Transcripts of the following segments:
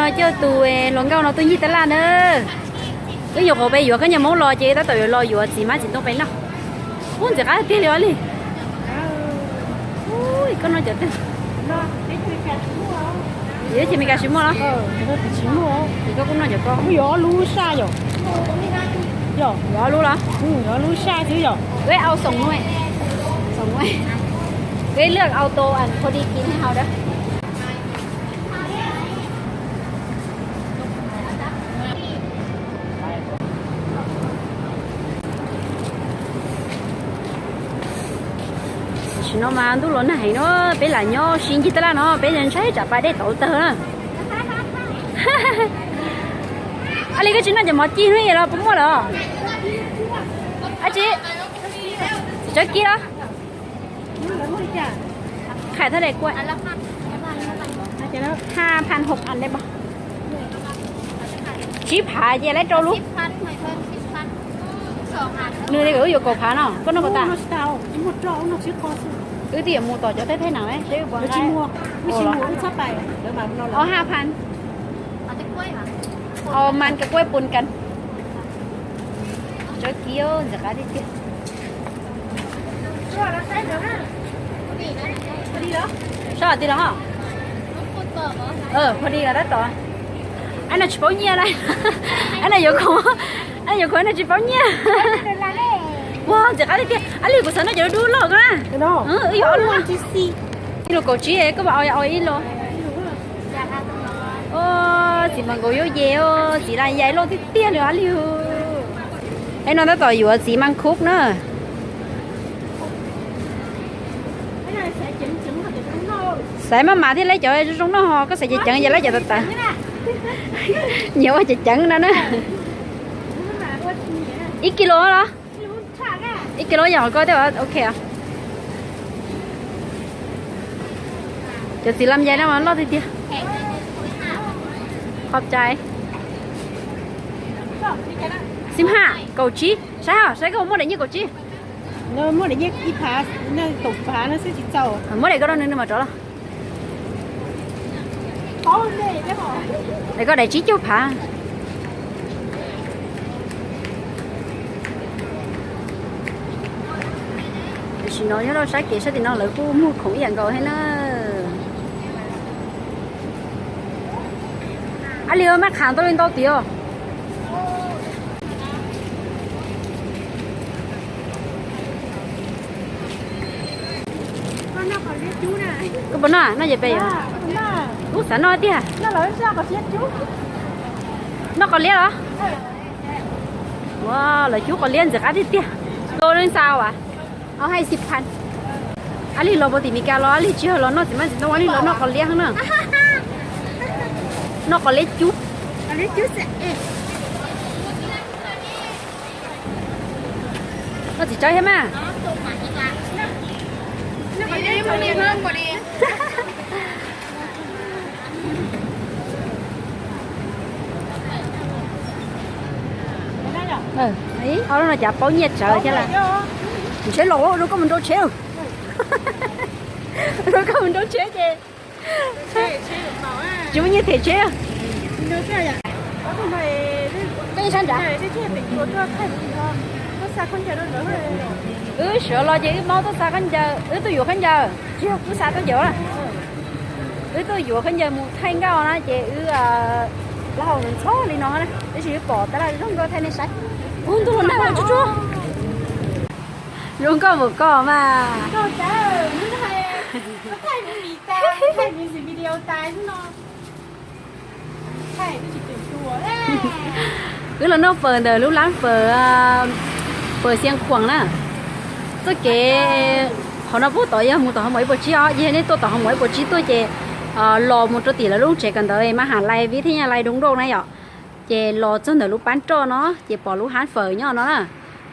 Coj tus hluas nkauj no tuaj ncig taj laj na. Wb nyuam qhuav pem yuav khaub ncaws Hmoob los ces tab tom yuav los yuav txiv hmab txiv ntoo pem noj. Ub, ntxim qab tiag li os li. Ui, koj noj cov twg? Yuav txiv Meskas tsis muaj los? Koj kuj noj cov ko. Yuav ob lub saj yom? Yog, yuav ob lub los? Yuav ob lub saj xwb yom? Wb au xoom nuav. Xoom nuav. Wb lwaj au tau as pha di kiv hau dawb. Tam sim no mas ntuj los nag heev no, peb lam nyob sib ncig taj laj no peb ntshai tsam pas dej tauv tawg na. Ab li koj tsis noj cov mov ci hnub ib los puas muaj lawm? Ab tsi, tsis tsav kiv los? Qhais thaj dai kuaj. Ha phan hauv qas dai pab. Tsib phav ces lawv rau lub. Nws tias wb yuav kaum phav no, koj noj puas tas? Wb twb yuav mus tom cov thaj thaj na seb puas nqa. Au ha phan. Au man ka kuaj pun kan. Tsav kiv ntxim qab tiag tiag. Sab tim los? Pha di los tab tom. Ab no tsis paub nyiaj na. Ab no yuav khoom, ab no yuav khoom, ab no tsis paub nyiaj. Ua ntxim qab tiag tiag. Ab li kuv xav noj cov dub loj ko na. Wb yuav ob lub. Ib lus kaum tsib, koj mam au, au ib lus. Txiv mas nkaus yuav yes, txiv las yais loj tiag tiag li ab li. Eb no tab tom yuav txiv mas khub na. Xaiv maj mam thiaj lab cov zoo zoo noj ho, koj xaiv ceev ceev ces lab cov tawv tawv. Nyiam ua ceev ceev no na. Ib kis lus los? Ib kis lus yog koj thiaj ok. Cov txiv lam yais no mas loj tiag tiag. Qhov cai. Xib haj kaum tsib, saib, saib koj muaj daim nyiaj kaum tsib. Muab daim koj rau nws, nws mam rov los. Daim koj daim tsib caug phav. Tam sim no nyob rau sab kev sab tim no lawv kuj muag khoom ib yam nkaus thiab na. Ab li maj qhav ntau li ntau tiag. Koj puas noj? Noj ces peb yuav. Kuv xav noj tiag. Noj qos liab los? Ua, lawv cub qos liab ntxim qab tiag tiag. Lus leej xaus as? Au hais xib phan. Ab li los puag tim Meskas los ab li tsis yog los noj txiv mab txiv ntoo, ab li los noj qos liab na. Noj qos liab cub. Noj txiv tsawb thiab mas. Ob lub no cas paub nyiaj tsawv thiab lawm. Ntshe los rau koj mus nrau tsheb. Rau koj mus nrau tsheb ces tsis muaj nyiaj them tsheb. Koj ib sab nrad. Wb sawv los ces wb maub tuaj xa khaub ncaws, wb tuaj yuav khaub ncaws, tsis yog wb xa khaub ncaws. Wb tuaj yuav khaub ncaws mus thaij nkauj na ces wb plaub hau ntxhov li no na, tab sis wb pom tab laj zoo nkauj thaij nej saib. Ub, ntuj los nag tsuag tsuag. Zoo nkauj npaum koj mas. Wb los noj fawm ntawm lub lab fawm, fawm Xiav Khuam na. Txoj kev qhov no puag tod yog mus tom Hoo Maum ib puas tsib os, yog nej tuaj tom Hoo Maum ib puas tsib tuaj ces los mus rau tim lawv lub tsev kawm ntawv mas ha lais vib thib nyaj lais doo doj na yom. Ces los txog ntawm lub pab roj no ces pom lub hab fawm nyob no na.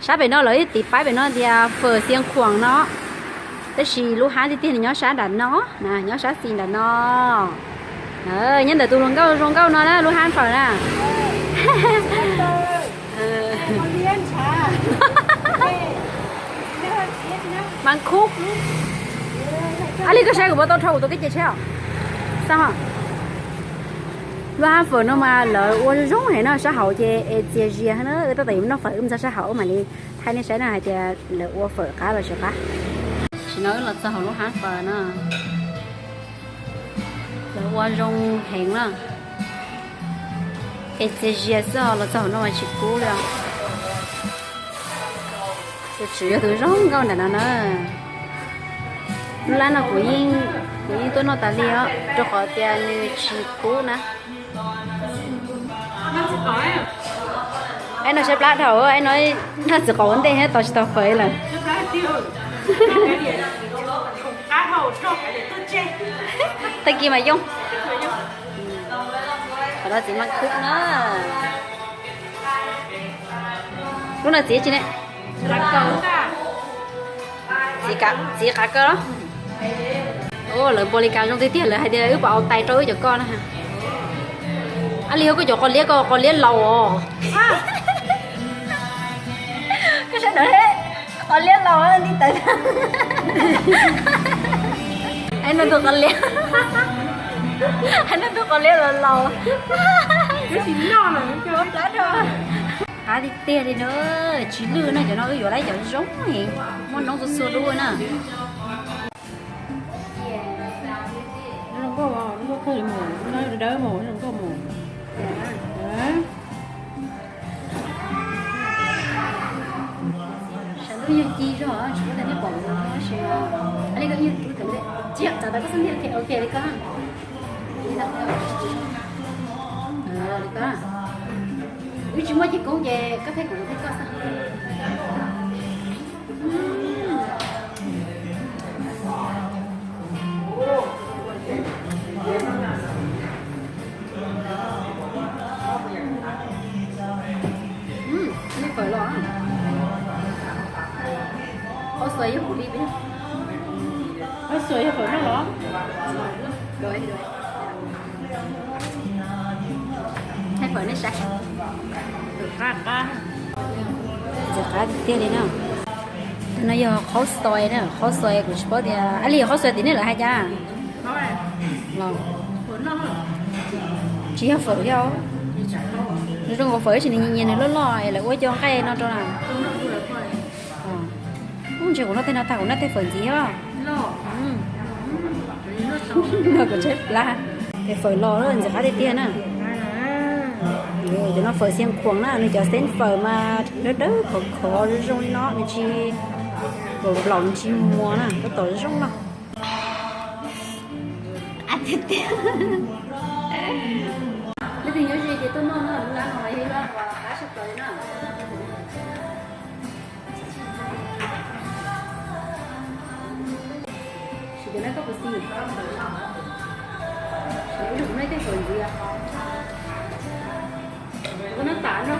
Sab pem no lawv tiv paib pem no tias fawm Xiav Khuam no. Tab sis lub hab tiag tiag nws nyob sab nram no na, nyob sab xis nram no. Nyob ntawm tus hluas nkauj zoo nkauj no na, lub hab fawm na. Mas khub. Ab li koj saib kuv puas tau rho kuv tus keb ces tsheb os. Xav ho. Lub hab fawm no mas lawv ua zoo heev no, sab hauv ces es txias zias na, wb tab tom yuav noj fawm wb mus txog sab hauv wb mam li thaij nej saib na hais tias lawv ua fawm qab los tsis qab. Tam sim no wb los txog hauv lub hab fawm na, lawv ua zoo heev na, es txias zias xwb os, los txog hauv no mas tsis kub li os. Tus tswv yog tus zoo nkauj ntawm no na. Lub lab no kuv yeej, kuv yeej tuaj noj tas li os, rau qhov tias nws tsis kub na. Ib no saib plab dhau, ib no noj txiv qaub ua ntej thiab tos tsis tau fawm lawm. Tag kis mas yooj. Qhov no txiv mas kub na. Lub no txiv tsi ne? Txiv qav kaw los? Lawv npaum li cas zoo tiag tiag, lawv hais tias wb puas au tais rau wb cov koj na. Ab li, koj cov qos liab, koj qos liab laus os. Koj saib ntawd, qos liab laus nti tawv. Hais no tus qos liab, hais no tus qos liab laus laus. Qab tiag tiag li na, tsis lwj na, cov no wb yuav lawm cov zoo heev, muaj noob txhua txhua lub na. Zoo nkauj, zoo nkauj kawg li mus, dawb mus, zoo nkauj mus. Sav lub yog ci zog tsis muaj tej pom tab sis li koj yeej rub tawm ntej, tsis yog txav tau koj xwb thiaj ok li koj. Li koj, wb tsis muaj ceg koob ces koj thaij kuv kuv thaij koj xwb. Nej fawm los? Qhov xuas yog kuv li peb. Qhov xuas yog fawm noj los? Thaij fawm nej saib. Qab qab. Ntxim qab tiag tiag li na. Tus no yog qhov xuas na, qhov xuas kuv tsis paub tias, ab li qhov xuas tim nej lawv hais cas? Los tsis yog fawm thiab. Zoo nkaus fawm tab sis nws nyias nyias nws loj loj es lawv ua cov nqaij no rau na. Ub, ntshe kuv noj tej no tag kuv noj tej fawm ntxiv os. Noj kuv tshaib plab. Es fawm los ntxim qab tiag tiag na. Cov no fawm Xiav Khuam na, nws cov xeeb fawm mas dawb dawb khov khov zoo zoo li no, nws tsis nplaum nplaum, nws tsis muag na, tab tom zoo no. Tiag tiag. Leej twg nyob ze ces tuaj noj na, lub lab no yog ib lub uas qab tshaj plaws li na. Sim tias neb koj puas xis, sim ib lub nej tej fawm ntxiv, koj noj tas noj.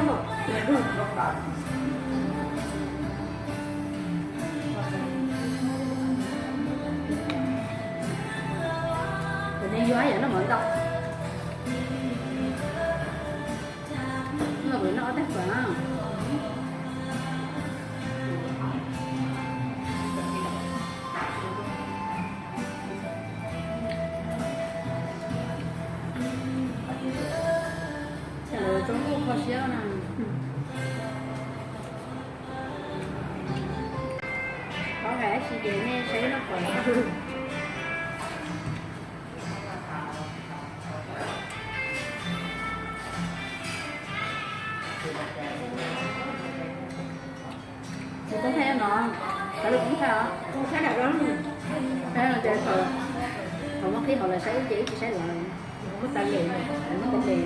Kuv neb yuav yam noj mov ntau. Noj kuv noj ob tag fawm na. Lawv tso nkuj kho siab na. Qhov hais ib si ces nej saib noj fawm. Kuv toob thaij no, cov lus toob thaij os, toob thaij no ces thaum muaj qhib hauv lawv saib wb ces wb tsis saib lawv, muab tas lem, muab tas lem.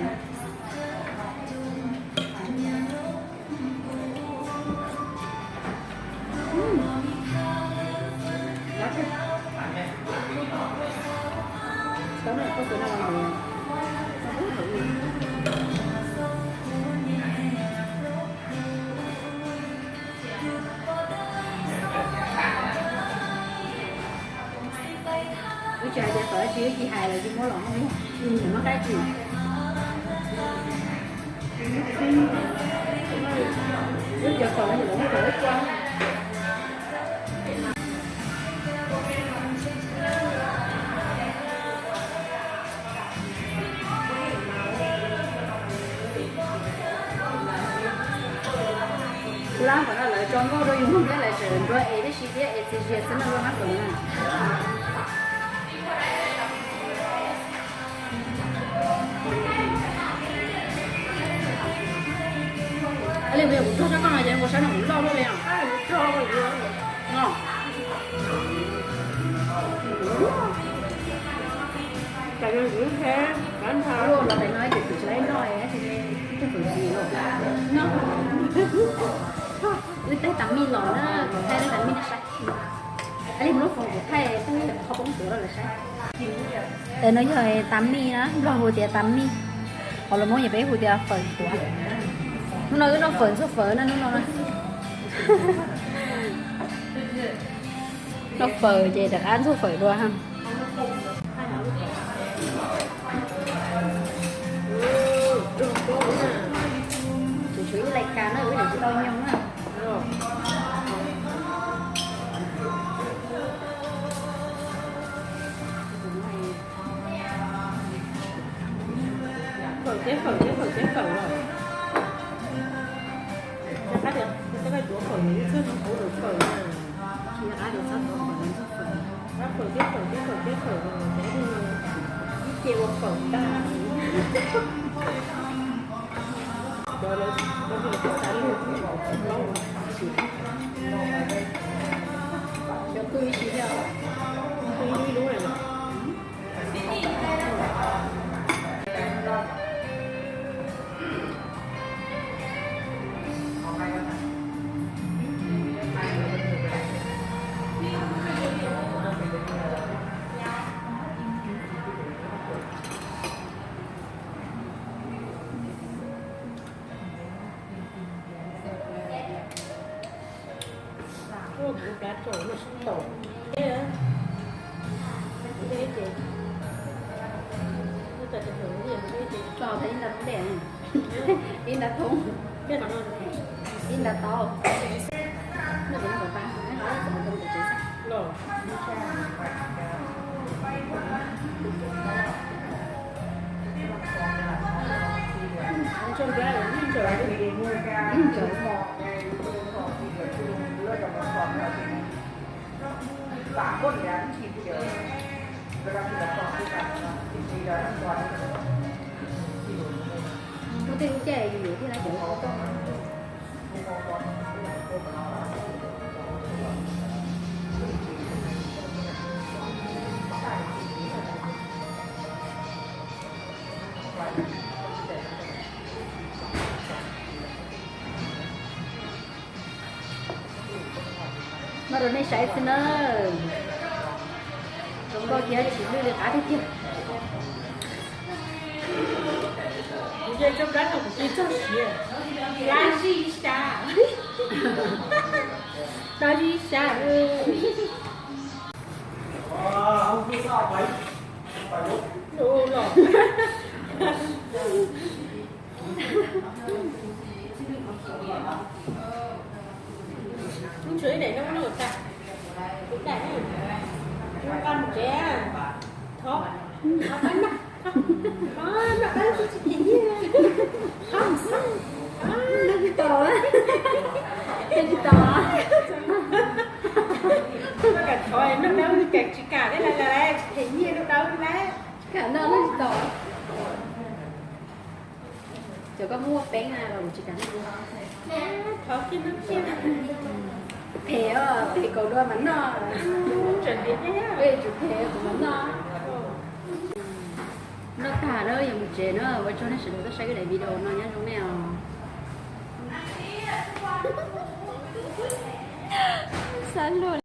Wb tsis hais tias fawm tsis, wb tsis hais lawv tsis muab los muab, muab qaib tsis. Wb cov fawm no ces lawv muab fawm wb tso. Lab kom no lawv tso nkauj rau yus mloog thiab lawv tseem nruab es tib si thiab es txias zias xwb no lub hab kom na. Li kuv yog kuv tso sab koj no ces kuv sab no kuv loj luaj li os. Tais no yus ib nthab kav nthab. Los tais no ces kuv tsis laib noj, ib tug fawm ntxim no. Wb thaij tas mij los na, kuv thaij tas mij na saib. Li lub foos kuv thaij thaij qhov poob tuav rau lawv saib. Tais no yog tas mij na, Nplog hu tias tas mij, qhov lus Hmoob ces peb hu tias fawm tuav. Hnub no wb noj fawm ntxuag fawm na hnub no na. Noj fawm ces rov qab ntxuag fawm dua ha. Tseem tshuav ib lais kas na, wb tsis tau nyoog na. Fawm thiab fawm thiab fawm thiab fawm los. Rov qab tias, rov qab tuav fawm, ib txog tus qauv lawm fawm na. Rov qab tias txhob tuav fawm, txog fawm. Rov qab fawm thiab fawm thiab fawm thiab fawm los, ib ce ua fawm tag. Cov lawv, lawv xav lug cov kub ib si thiab, kub ib lub lub na. Tso tau ib nta thoob dej, ib nta thoob, ib nta tau. Muaj tej lub caij yus yuav thiaj li cov ua tau. Noj rau nej saib xwb na. Zoo nkauj thiab tsis lwj li qab tiag tiag. Kuv ces tso plab no kuv cia txog siav. Plab zij sab. Plab zij sab. Los. Tshuav ib daim no no tas. Kuv daim no. Kuv nqa mus tsev. Thov. Thov pab noj. Thov noj dawb tsis them nyiaj. Thov. Noj tsis tau. Noj tsis tau. Koj kam thov noj dawb kam tsis kam thiab lawm, tsis them nyiaj noj dawb lawm. Kam noj noj tsis tau. Cov koj muaj peeb na los tsis kam noj. Thov kiag noj kiag. Phem os, phem kaus dua mas noj. Tsum phem kuv mas noj. Noj tag na yuav mus tsev na, ua tsaug nej sawv daws tuaj saib wb daim video no, nyob zoo nej os. Xav luag.